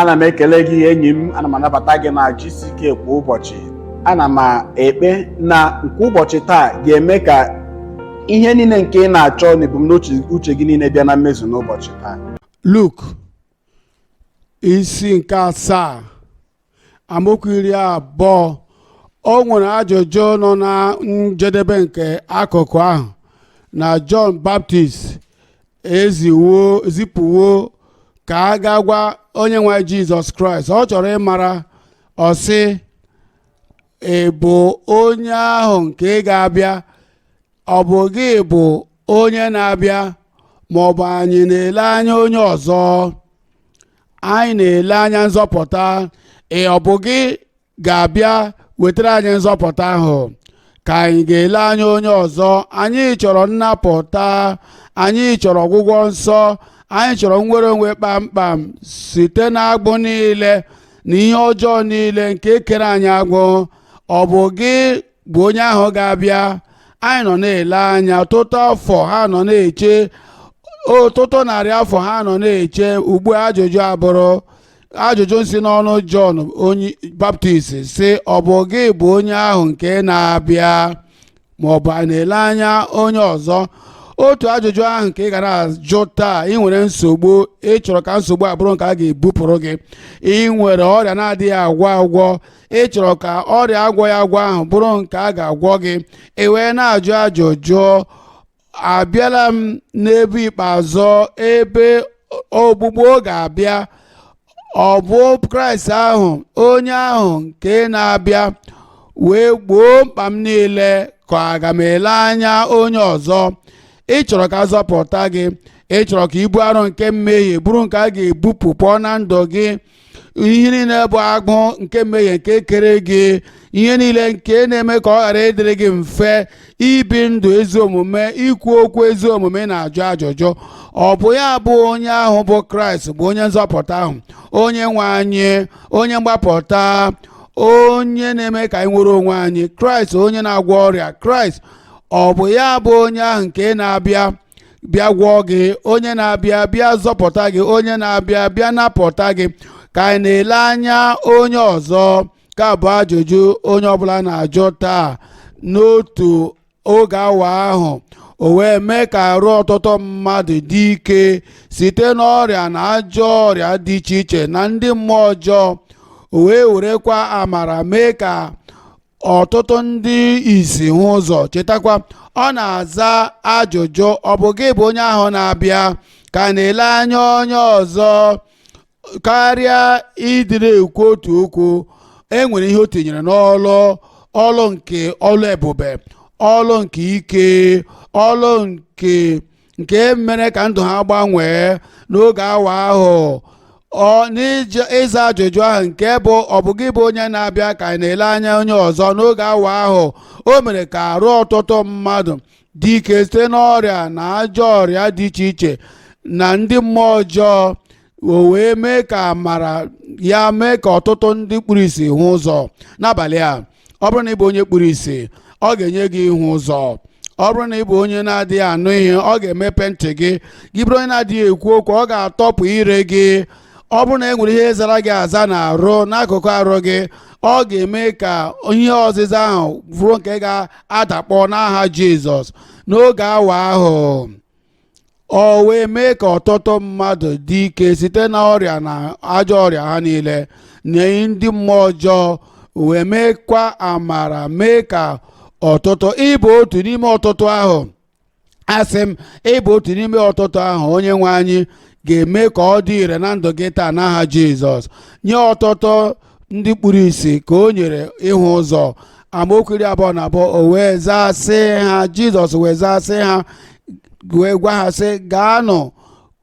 Ana m ekele gị, enyi m. Ana m anabata gị na GCK Kwa Ụbọchị. Ana m ekpe na nke ụbọchị taa ga-eme ka ihe niile nke ị na-achọ na ebumnuche uche gị niile bịa na mmezu n'ụbọchị taa. Luk isi nke 7, amaokwu 20. O nwere ajụjụ nọ na njedebe nke akụkụ ahụ na John Baptist eziwo zipụwo ka a ga gwa onye nwe Jizọs Kraịst. Ọ chọrọ ịmara, ọ sị, "Ị bụ onye ahụ nke ga-abịa? Ọ bụ gị bụ onye na-abịa, ma ọ bụ anyị na-ele anya onye ọzọ?" Anyị na-ele anya nzọpụta. Ị ọ bụ gị ga-abịa wetara anyị nzọpụta ahụ, ka anyị ga-ele anya onye ọzọ? Anyị chọrọ nnapụta, anyị chọrọ ọgwụgwọ nsọ, anyị chọrọ nnwere onwe kpamkpam site n'agbụ niile na ihe ọjọọ niile nke kere anyị agbụ. Ọ bụ gị bụ onye ahụ ga-abịa? Anyị nọ na-ele anya ọtụtụ afọ, ha nọ na-eche ọtụtụ narị afọ, ha nọ na-eche. Ugbu a, ajụjụ abụrụ ajụjụ si n'ọnụ Jọn onye Baptist, si, "Ọ bụ gị bụ onye ahụ nke na-abịa, ma ọ bụ anyị na-ele anya onye ọzọ?" Otu ajụjụ ahụ nke ị gara ajụ taa. Ị nwere nsogbu, ị chọrọ ka nsogbu a bụrụ nke a ga-ebupụrụ gị. Ị nwere ọrịa na-adịghị agwọ agwọ, ị chọrọ ka ọrịa agwọghị agwọ ahụ bụrụ nke a ga-agwọ gị. Ị wee na-ajụ ajụjụ, "Abịala m n'ebe ikpeazụ, ebe ogbugbo ga-abịa. Ọ bụ Kraịst ahụ, onye ahụ nke na-abịa wee gboo mkpa m niile, ka aga m ele anya onye ọzọ?" Ị chọrọ ka a zọpụta gị. Ị chọrọ ka ibu arụ nke mmehie bụrụ nke a ga-ebupụ pụọ na ndụ gị. Ihe niile bụ agbụ nke mmehie nke kere gị, ihe niile nke na-eme ka ọ ghara ịdịrị gị mfe ibi ndụ ezi omume, ikwu okwu ezi omume, na-ajụ ajụjụ, ọ bụ ya bụ onye ahụ bụ Kraịst, bụ onye nzọpụta ahụ, onye nwe anyị, onye mgbapụta, onye na-eme ka anyị nwere onwe anyị, Kraịst onye na-agwọ ọrịa? Kraịst, ọ bụ ya bụ onye ahụ nke na-abịa bịa gwọọ gị, onye na-abịa bịa zọpụta gị, onye na-abịa bịa napụta gị, ka anyị na-ele anya onye ọzọ? Ka bụ ajụjụ onye ọbụla na-ajụ taa. N'otu oge awa ahụ, o wee mee ka arụ ọtụtụ mmadụ dị ike site n'ọrịa na ajọ ọrịa dị iche iche na ndị mmụọ ọjọọ. O wee werekwa amara mee ka ọtụtụ ndị isi hụ ụzọ. Chetakwa, ọ na-aza ajụjụ, "Ọ bụ gị bụ onye ahụ na-abịa, ka na-ele anya onye ọzọ?" Karịa ịdịrị ekwu otu okwu, e nwere ihe o tinyere n'ọlụ, ọlụ nke ọlụ ebube, ọlụ nke ike, ọlụ nke mere ka ndụ ha gbanwee n'oge awa ahụ. Ọ n'ịza ajụjụ ahụ nke bụ, "Ọ bụ gị bụ onye na-abịa, ka anyị na-ele anya onye ọzọ?" n'oge awa ahụ, o mere ka arụ ọtụtụ mmadụ dị ike site n'ọrịa na ajọ ọrịa dị iche iche na ndị mmụọ ọjọọ. O wee mee ka amara ya mee ka ọtụtụ ndị kpuru ìsì hụ ụzọ. N'abalị a, ọ bụrụ na ị bụ onye kpuru ìsì, ọ ga-enye gị ịhụ ụzọ. Ọ bụrụ na ị bụ onye na-adịghị anụ ihe, ọ ga-emepe ntị gị. Gị bụrụ onye na-adịghị ekwu okwu, ọ ga-atọpụ ire gị. Ọ bụrụ na e nwere ihe zara gị aza na arụ n'akụkụ arụ gị, ọ ga-eme ka ihe ọzịza ahụ bụrụ nke ga-adakpọ n'aha Jizọs. N'oge awa ahụ, o wee mee ka ọtụtụ mmadụ dị ike site na ọrịa na ajọ ọrịa ha niile na ndị mmụọ ọjọọ, wee meekwa amara mee ka ọtụtụ. Ịbụ otu n'ime ọtụtụ ahụ, asị m, ịbụ otu n'ime ọtụtụ ahụ, onye nwe anyị ga-eme ka ọ dị ire na ndụ gị taa n'aha Jizọs. Nye ọtụtụ ndị kpuru ìsì ka o nyere ịhụ ụzọ. Amaokwu 22, o wee zaa sị ha, Jizọs wee zaa sị ha, wee gwa ha sị, "Gaanụ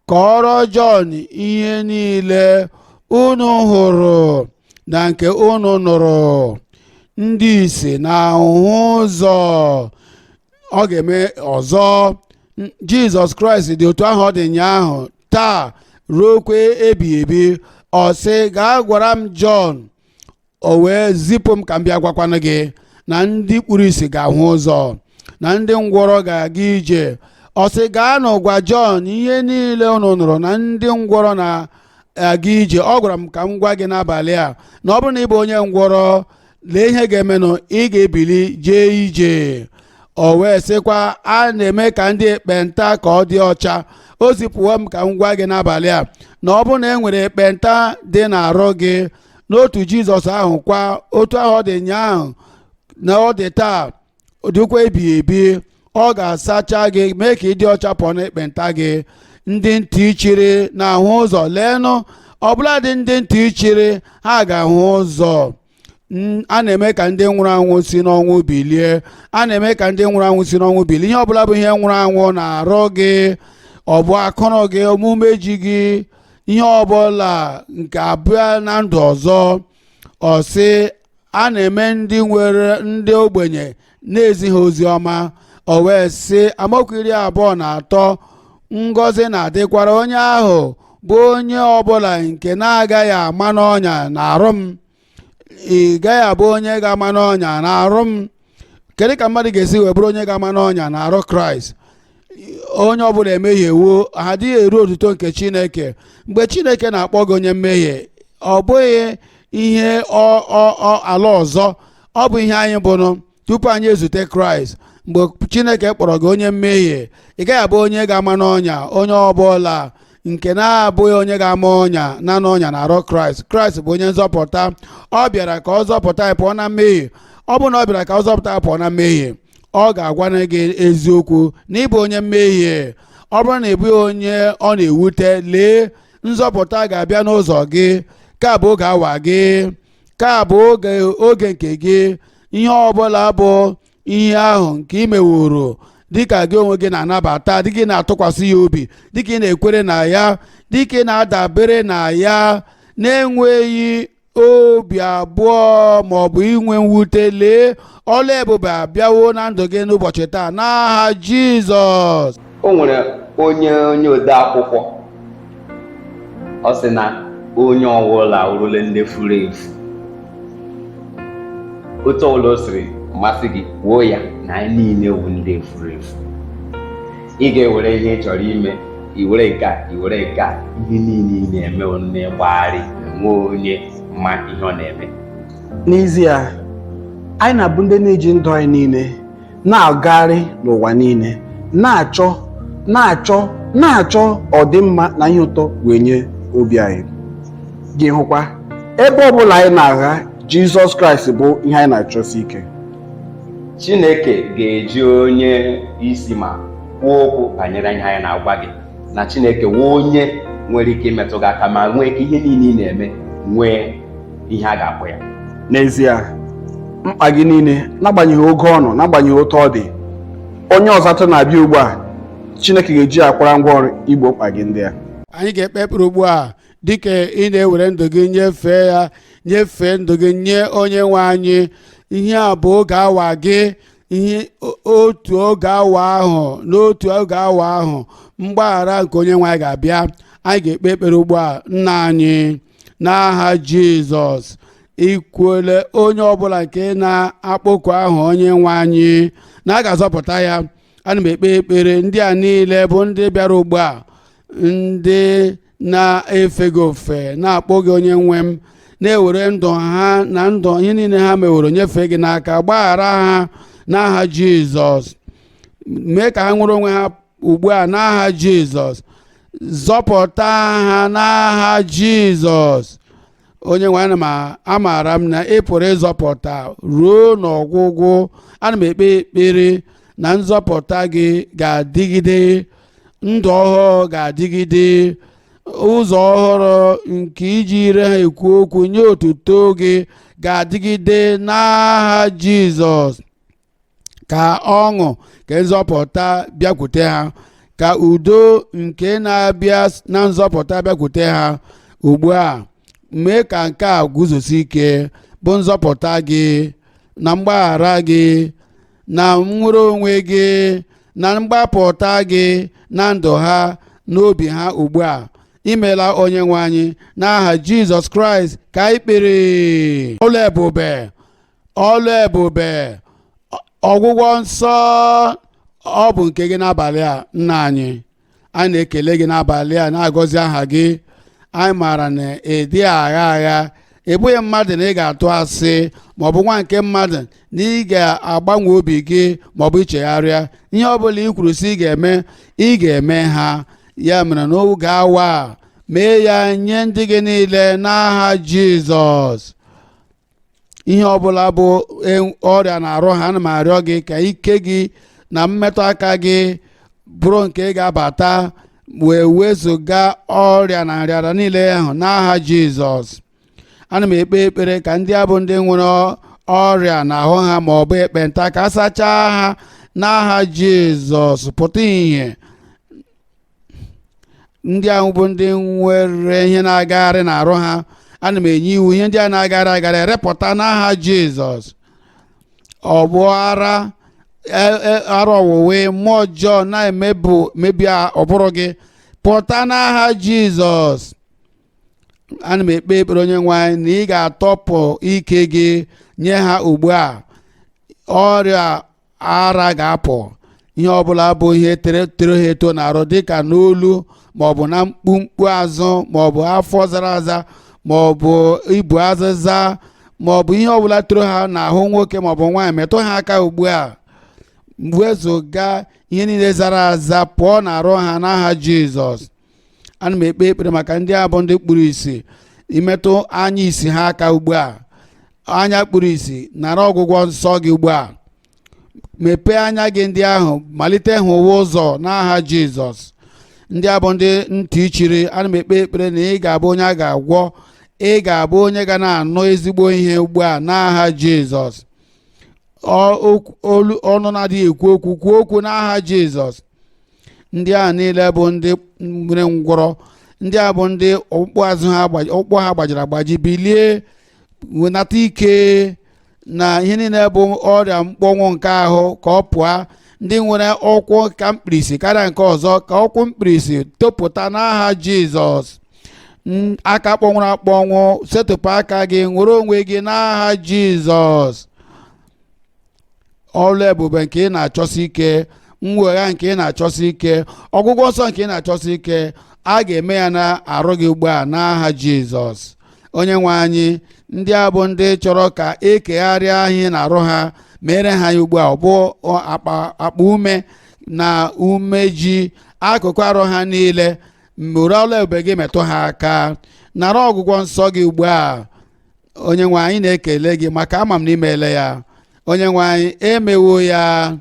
kọọrọ Jọn ihe niile unu hụrụ na nke unu nụrụ: ndị ìsì na-ahụ ụzọ." Ọ ga-eme ọzọ. Jizọs Kraịst dị otu ahụ ọ dị ụnyaahụ, taa, ruokwe ebighị ebi. Ọ sị, "Gaa gwara m Jọn." O wee zipụ m ka m bịa gwakwanụ gị na ndị kpuru ìsì ga-ahụ ụzọ, na ndị ngwọrọ ga-aga ije. Ọ sị, "Gaanụ gwa Jọn ihe niile unu nụrụ, na ndị ngwọrọ na aga ije. Ọ gwara m ka m gwa gị n'abalị a na ọ bụrụ na ị bụ onye ngwọrọ, lee ihe ga-emenụ: ị ga-ebili jee ije. O wee sịkwa, a na-eme ka ndị ekpenta ka ọ dị ọcha. O zipụwo m ka m gwa gị n'abalị a na ọ bụrụ na e nwere ekpenta dị n'arụ gị, n'otu Jizọs ahụ kwa, otu ahụ ọ dị ụnyaahụ na ọ dị taa, dịkwa ebighị ebi, ọ ga-asacha gị, mee ka ị dị ọcha pụọ na ekpenta gị. Ndị ntị chiri na-ahụ ụzọ. Leenụ, ọbụladị ndị ntị chiri, ha ga-ahụ ụzọ. A na-eme ka ndị nwụrụ anwụ si n'ọnwụ bilie. A na-eme ka ndị nwụrụ anwụ si n'ọnwụ bilie. Ihe ọbụla bụ ihe nwụrụ anwụ na-arụ gị, ọ bụ akụrụ gị, omume ji gị, ihe ọbụla nke abịa na ndụ ọzọ. Ọ sị a na-eme ndị nwere ndị ogbenye na-ezighị ozi ọma. O wee sị, amaokwu 23, ngọzi na-adịkwara onye ahụ bụ onye ọbụla nke na-agaghị ama n'ọnya na arụ m. Ị gaghị abụ onye ga-ama n'ọnya na arụ m. Kedu ka mmadụ ga-esi wee bụrụ onye ga-ama n'ọnya na arụ Kraịst? Onye ọbụla emehiewo, ha adịghị eru otuto nke Chineke. Mgbe Chineke na-akpọ gị onye mmehie, ọ bụghị ihe ala ọzọ, ọ bụ ihe anyị bụnụ tupu anyị ezute Kraịst. Mgbe Chineke kpọrọ gị onye mmehie, ị gaghị abụ onye ga-ama n'ọnya. Onye ọbụla nke na-abụghị onye ga-ama ọnya na n'ọnya na arụ Kraịst. Kraịst bụ onye nzọpụta. Ọ bịara ka ọ zọpụta anyị pụọ na mmehie. Ọ bụ na ọ bịara ka ọ zọpụta anyị pụọ na mmehie, ọ ga-agwa gị eziokwu na ịbụ onye mmehie. Ọ bụrụ na ị bụghị onye ọ na-ewute, lee, nzọpụta ga-abịa n'ụzọ gị. Ka bụ oge awa gị, ka bụ oge nke gị. Ihe ọbụla bụ ihe ahụ nke ị meworo, dịka gị onwe gị na-anabata, dịka ị na-atụkwasị ya obi, dịka ị na-ekwere na ya, dịka ị na-adabere na ya, na-enweghị obi abụọ ma ọ bụ inwe mwute, lee, ọla ebube abịawo na ndụ gị n'ụbọchị taa n'aha Jizọs. O nwere onye ode akwụkwọ, ọ sị na onye ọbụla wurule ndị furu efu. Otu ọbụla o siri masị gị kwuo ya, na anyị niile wụ ndị furu efu. Ị ga-ewere ihe ị chọrọ ime, i were nke a, i were nke a, ihe niile ị na-eme wụ n'ịgbagharị, enwe onye ma ihe ọ na-eme. N'ezie, anyị na-abụ ndị na-eji ndụ anyị niile na-agagharị n'ụwa niile, na-achọ, na-achọ, na-achọ ọdịmma na ihe ụtọ wee nye obi anyị. Gị hụkwa, ebe ọbụla anyị na-agha, Jizọs Kraịst bụ ihe anyị na-achọsi ike. Chineke ga-eji onye isi ma kwuo okwu banyere ihe anyị na-agwa gị, na Chineke wee onye nwere ike imetụ gị aka ma nwee ka ihe niile ị na-eme nwee ihe a ga-akpọ ya. N'ezie, mkpa gị niile, n'agbanyeghị oge ọ nọ, n'agbanyeghị otu ọ dị, onye ọzọ atọ na-abịa ugbu a, Chineke ga-eji akwara ngwa ọrụ igbo mkpa gị ndị a. Anyị ga-ekpe ekpere ugbu a dịka ị na-ewere ndụ gị nyefee ya, nyefee ndụ gị nye onye nwe anyị. Ihe a bụ oge awa gị. Ihe otu oge awa ahụ, n'otu oge awa ahụ, mgbaghara nke onye nwe anyị ga-abịa. Anyị ga-ekpe ekpere ugbu a. Nna anyị, n'aha Jizọs, ikwuole onye ọbụla nke na-akpọku ahụ onye nwe anyị na a ga-azọpụta ya. Ana m ekpe ekpere, ndị a niile bụ ndị bịara ugbu a, ndị na-efe gị ofe, na-akpọ gị onye nwe m, na-ewere ndụ ha na ndụ ihe niile ha meworo nyefee gị n'aka. Gbaghara ha n'aha Jizọs. Mee ka ha nwere onwe ha ugbu a n'aha Jizọs. Zọpụta ha n'aha Jizọs. Onye nwe, ana m amaara m na ị pụrụ ịzọpụta ruo n'ọgwụgwụ. Ana m ekpe ekpere na nzọpụta gị ga-adịgide, ndụ ọhụrụ ga-adịgide, ụzọ ọhụrụ nke iji ire ha ekwu okwu nye otuto gị ga-adịgide n'aha Jizọs. Ka ọṅụ nke nzọpụta bịakwute ha, ka udo nke na-abịa na nzọpụta bịakwute ha ugbu a. Mee ka nke a guzosi ike, bụ nzọpụta gị na mgbaghara gị na nnwere onwe gị na mgbapụta gị na ndụ ha, n'obi ha ugbu a. Imeela, onye nwe anyị. N'aha Jizọs Kraịst ka anyị kpere. Ọlụ ebube, ọlụ ebube, ọgwụgwọ nsọ, ọ bụ nke gị n'abalị a. Nna anyị, anyị na-ekele gị n'abalị a, na-agọzi aha gị. Anyị maara na ị dịghị agha agha. Ị bụghị mmadụ na ị ga-atụ asị, maọbụ nwa nke mmadụ na ị ga-agbanwe obi gị maọbụ ichegharịa. Ihe ọbụla ị kwuru sị ị ga-eme, ị ga-eme ha. Ya mere, n'oge awa a, mee ya nye ndị gị niile n'aha Jizọs. Ihe ọbụla bụ ọrịa na-arụ ha, ana m arịọ gị ka ike gị na mmetụ aka gị bụrụ nke ga-abata wee wezụga ọrịa na nrịarịa niile ahụ n'aha Jizọs. Ana m ekpe ekpere ka ndị a bụ ndị nwere ọrịa n'ahụ ha ma ọ bụ ekpenta, ka a sachaa ha n'aha Jizọs, pụta ìhè. Ndị ahụ bụ ndị nwere ihe na-agagharị n'arụ ha, ana m enye iwu, ihe ndị a na-agagharị agagharị erepụta n'aha Jizọs. Ọ bụ ara ara ọwụwe, mmụọ ọjọọ na-emebu mebi ụbụrụ gị, pụta n'aha Jizọs. Ana m ekpe ekpere, onye nwe anyị, na ị ga-atọpụ ike gị nye ha ugbu a. Ọrịa ara ga-apụ. Ihe ọbụla bụ ihe tere tere ha eto n'arụ, dịka n'olu maọbụ na mkpumkpu azụ maọbụ afọ zara aza maọbụ ibu azịza maọbụ ihe ọbụla toro ha n'ahụ, nwoke maọbụ nwaanyị, metụ ha aka ugbu a, wezụga ihe niile zara aza pụọ n'arụ ha n'aha Jizọs. Ana m ekpe ekpere maka ndị a bụ ndị kpuru isi, imetụ anya isi ha aka ugbu a. Anya kpuru isi, nara ọgwụgwọ nsọ gị ugbu a. Mepee anya gị ndị ahụ, malite hụwa ụzọ n'aha Jizọs. Ndị a bụ ndị ntị chiri, ana m ekpe ekpere na ị ga-abụ onye a ga-agwọ, ị ga-abụ onye ga na-anụ ezigbo ihe ugbu a n'aha Jizọs. Olu ọnụ na-adịghị ekwu okwu, kwuo okwu n'aha Jizọs. Ndị a niile bụ ndị nwere ngwọrọ, ndị a bụ ndị ọkpụkpụ azụ ha, ọkpụkpụ ha gbajiri agbaji, bilie, wenata ike na ihe niile bụ ọrịa mkpọnwụ nke ahụ ka ọ pụọ. Ndị nwere ụkwụ ka mkpirisi karịa nke ọzọ, ka ụkwụ mkpirisi topụta n'aha Jizọs. Aka kpọnwụrụ akpọnwụ, setụpụ aka gị, nwere onwe gị n'aha Jizọs. Ọlụ ebube nke ị na-achọsi ike, mwegha nke ị na-achọsi ike, ọgwụgwọ nsọ nke ị na-achọsi ike, a ga-eme ya na arụ gị ugbu a n'aha Jizọs. Onye nwe anyị, ndị a bụ ndị chọrọ ka ekegharịa ihe na-arụ ha, mere ha ya ugbu a. Ọ bụ akpa akpa ume na umeji, akụkụ arụ ha niile, were ọlụ ebube gị metụ ha aka, nara ọgwụgwọ nsọ gị ugbu a. Onye nwe anyị, na-ekele gị maka ama m na imeele ya. Onye nwe anyị, emewo ya.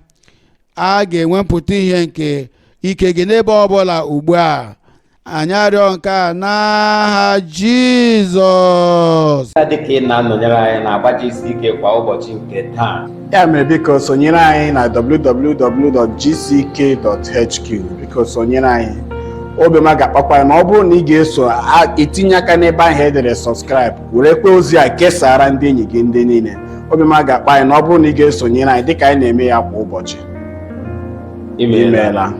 A ga-enwe mpụta ihe nke ike gị n'ebe ọbụla ugbu a. Anyị arịọ nke a n'aha Jizọs. Dịka ị na-anọnyere anyị na-agba GCK kwa ụbọchị nke taa. Ya mere, biko sonyere anyị na www.gck.hq. Biko sonyere anyị. Obiọma ga-akpakwa ya ma ọ bụrụ na ị ga-eso itinye aka n'ebe ahụ edere subscribe, were kwe ozi a kesara ndị enyi gị ndị niile. Obiọma ga-akpa anyị na ọ bụrụ na ị ga-esonyere anyị dịka anyị na-eme ya kwa ụbọchị. Imeela. Imeela.